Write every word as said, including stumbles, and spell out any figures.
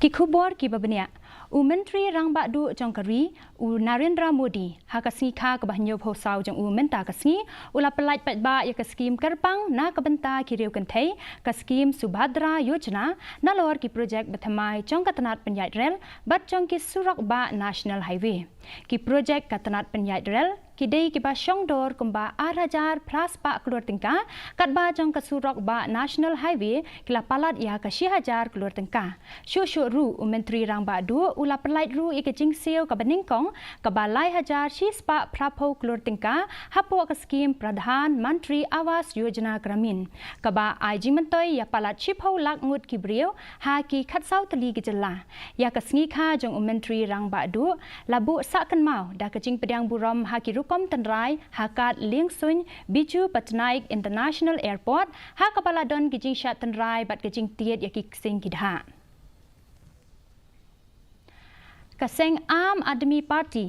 Ki khubor kiba bniah. U Myntri Rangbah Duh jong ka ri, u Narendra Modi, ha ka sngi kha kaba hynñiewphew saw jong u mynta ka sngi, u la pyllait paidbah ïa ka skhim kyrpang na ka bynta ki riew kynthei, ka skhim Subhadra Yojana, nalor ki projek bathymmai jong ka tnat pynïaid rel bad jong ki surok bah National Highway. Ki projek ka tnat pynïaid rel ki dei kiba shongdor kumba ar hajar phra spah klur tyngka, katba jong ka surok bah National Highway ki la palat ïa ka shi hajar klur tyngka. Shuh shuh ruh, u Myntri Rangbah Duh u la pyllait ruh ïa ka jingsiew kaba nyngkong kaba lai hajar shi spah phraphew klur tyngka hapoh ka skhim Pradhan Mantri Awas Yojana Gramin, kaba ai jingmyntoi ïa palat shiphew lak ngut ki briew ha ki khatsaw tylli ki jylla. Ïa ka sngi kha jong u Myntri Rangbah Duh la buh sah kynmaw da ka jingpdiang burom ha ki rukom tynrai ha kad liengsuiñ Biju Patnaik International Airport, ha kaba la don ki jingshad tynrai bad ka jingtied ïa ki ksing ki dhah. Ka seng Aam Aadmi Party